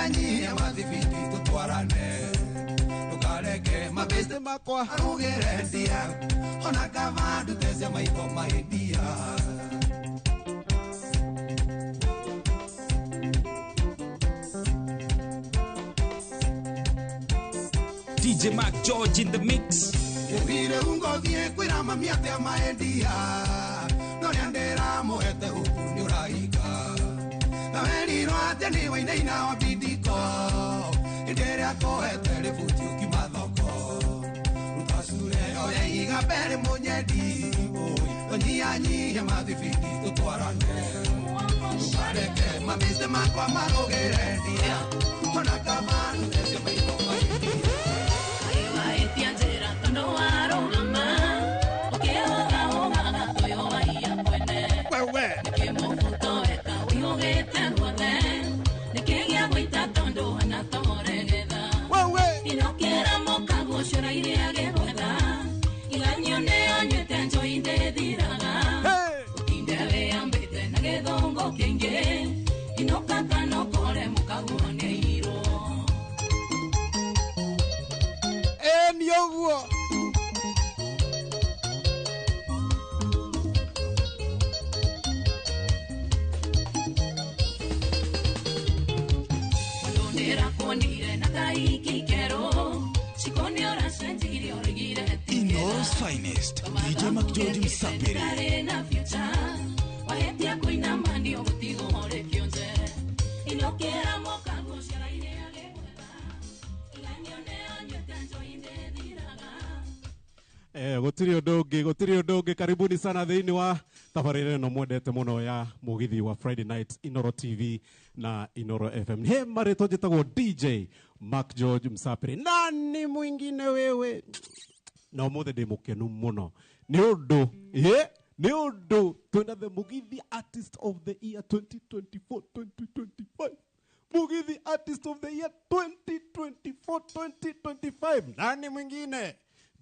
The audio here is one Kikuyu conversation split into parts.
Nyihanyihia mathibiti tutwarane ndukareke mabeste makwa arugire ndia ona kava ndutece maitho maendia. DJ Mark George in the mix. Ugire ungothie kwira mami atia maendia noria ndĩramũhete huku nĩũrahinga na werirwo atĩ nĩ wainaina wa bindiko hĩndĩ ĩrĩa kũhete rĩbuti ũkiuma thoko ruta cure ĩyo yaiga mbere mũnyendi tũnyihanyihie mathibindi tũtwarane ndũkareke mabĩste makwa marũgĩre ndia ona kaba ndutece maitho maendia. Inoro's finest, DJ Mark George Msapiri. Gutiri undu ungi karibuni sana thiini wa tabarĩra ĩno mwendete mũno ya mũgithi wa Friday Night Inoro TV na Inoro FM. He marĩtwa njĩtagwo DJ Mark George Msapiri. Nani mwingine wewe? Na ũmũthĩ ndĩ mũkenu mũno nĩ ũndũ nĩ ũndũ twĩna the Mugithi Artist of the Year 2024-2025. Mugithi Artist of the Year 2024-2025. Nani mwingine?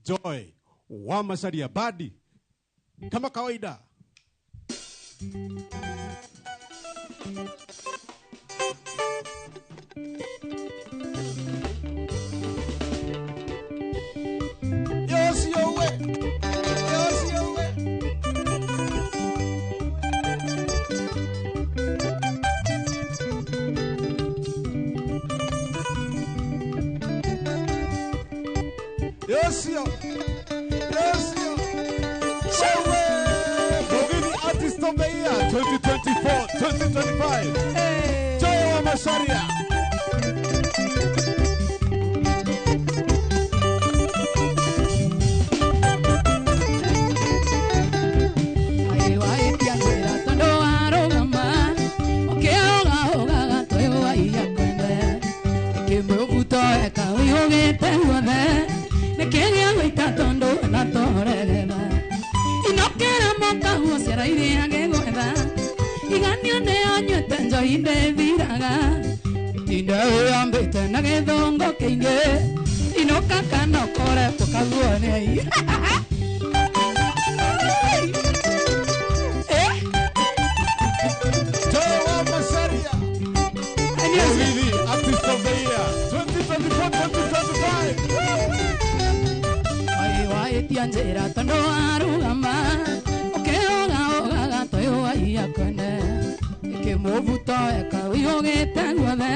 Joy wa Macharia Badi kama kawaida. Yoshio, Yoshio, Mugithi Artist of the Year 2024-2025. Joy wa Macharia. Joy wa Macharia. Mugithi Artist of the Year 2024-2025. Njera tondo arugama okeoga toyo aiakone ikemuvuto ekauyogete guothe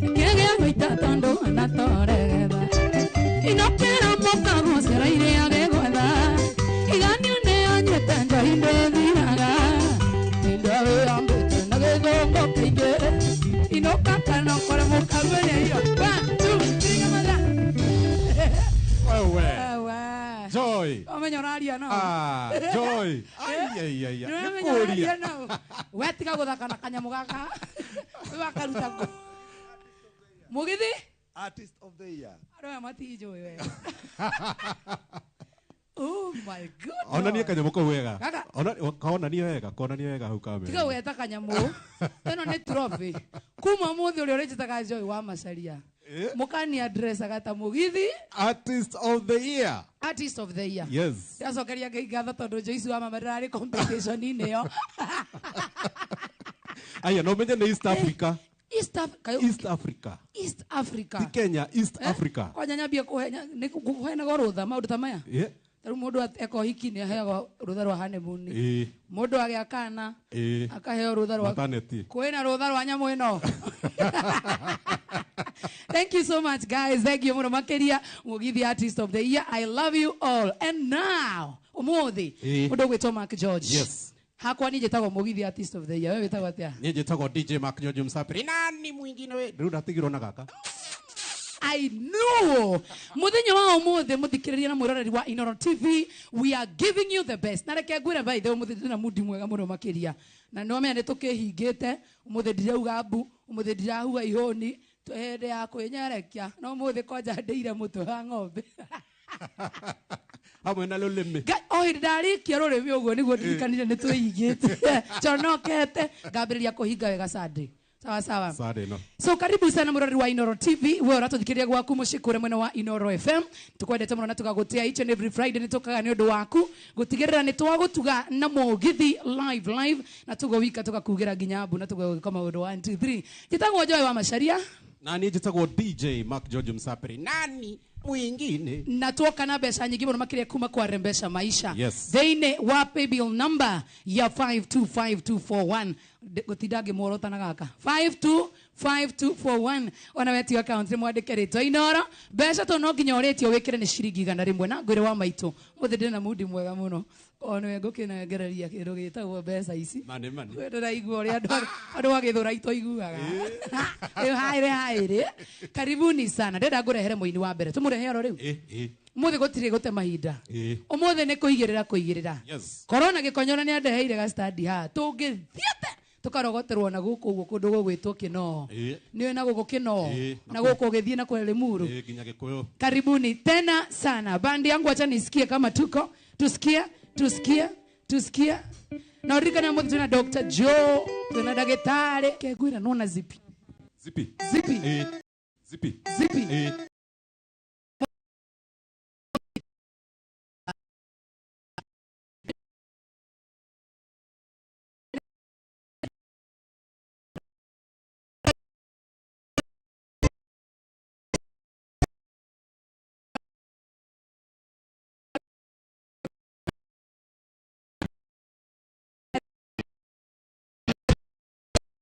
ikigĩa gũita tondũ anatoregetha inokĩra mũkagucĩra iria gĩgwetha iganio nĩanyuĩte njohi ndĩthiraga indo wĩambĩte na gĩthũngũ kĩingĩ inoka kana ũkore mũkaguĩrĩirio 1 2 3 gamatha. Wewe Joy. Omenyoraria no. Ah, Joy. Ai ai ai. Nikuria no. We tiga guthaka na kanyamu gaka. We wakaruta ku. Mugithi? Artist of the Year. Aro mati Joy we. Oh my God. Onania kanyamu kau wega. Ona kaonania wega, konania wega hau kamera. Tiga gweta kanyamu. Ĩno nĩ trophy. Kuma muthi ũrĩa ũrĩnjĩtaga Joy wa Macharia. Mukani address agata Mugithi Artist of the Year. Artist of the Year. Yes. Ndacokeria Ngai ngatho tondu Joyce wa mama ndirarĩ competition-inĩ ĩyo. Aya no menye nĩ East Africa. East Africa. East Africa. East Africa. Ti Kenya, East Africa. Kwanja nyambie kuhenaga rutha maundu ta maya. Yeah. Taru mundu eko hiki ni aheagwo rutha rwa honeymoon. Mundu agĩa kana akaheo rutha rwa maternity. Kwina rutha rwa nyamu ino. Thank you so much guys. Thank you muno makiria Mugithi Artist of the Year. I love you all. And now umuthi mundu gwitwo Mark George. Yes. Hakwa ni njitagwo Mugithi Artist of the Year. Wewe witagwo atia? Ni njitagwo DJ Mark George Msapiri. Nani mwingine we? Riu ndatigirwo na gaka. I know. Muthenya wa umuthi muthikiriria na mwiroreri wa Inoro TV, we are giving you the best. Na reke ngwire by the way umuthi ndina mudi mwega muno makiria. Na no menya nĩtũkĩhingĩte, umuthi ndirauga mbu, umuthi ndirahuga ihũni, hĩndĩ ya kwĩnyerekia. No umuthi kwanja ndĩire mũtwe wa ng'ombe. Hamwe na rũrĩmĩ. O hĩndĩ ndarĩkia rũrĩmĩ ũguo nĩguo ndirikanire nĩtwĩhingĩte. Njonokete ngambĩrĩria kũhinga wega Sunday. Sawa sawa. Sare no. So karibu sana murori wa Inoro TV. We uratuthikiria gwaku muciĩ kũrĩa mwena wa Inoro FM. Tukwendete muno na tugagutia each and every Friday nitukaga ni undu waku gutigirira ni twagutuga na Mugithi live live na tugowika tugakugira nginya mbu na tugagwika maundu 1 2 3. Njitagwo Joy wa Macharia. Na niĩ njĩtagwo DJ Mark George Msapiri. Nani mwingine? Na tuoka na mbeca nyingĩ mũno makĩria kuma kwa Rembesha Maisha. Yes. Thĩinĩ wa paybill number ya 525241. Gũtinda ngĩmuorota na gaka 525241. Ona wetio account nĩ mwandĩke rĩtwa Inoro. Mbeca to no nginya ũrĩtio wĩkĩre nĩ ciringi 100 na ngwĩre wa maitũ. Mũthĩ ndĩna mudi mwega mũno. Ona ngũkĩnengereria kĩndũ gĩtagwo mbeca ici. Mane mane. Ndĩraigua ũrĩa andũ a Gĩthũrai twaiguaga. Haĩrĩ haĩrĩ. Karibuni sana. Ndĩrenda ngũrehere mũini wa mbere. Tũmũrehe oro rĩu. Umuthi gũtirĩ gũte mahinda. Umuthi nĩ kũigĩrĩra kũigĩrĩra. Yes. Corona gĩkonyora nĩ andeheire ga stand haha. Tũngĩthiĩte tukarogoterwo na gũkũ ũguo kũndũ gũgwĩtwo Kinoo. Nĩũĩ na gũkũ Kinoo. Na gũkũ ũgĩthiĩ na kũrĩa Limuru. Nginya Gĩkũyũ. Karibuni tena sana. Bandi yangu acha nisikie kama tuko. Tusikie, tusikie, tusikie. Na uririkane mũthĩ twĩna Dr. Joe, twĩna ndagĩtarĩ. Kengwĩra nona zipi. Zipi. Zipi. Zipi. Zipi.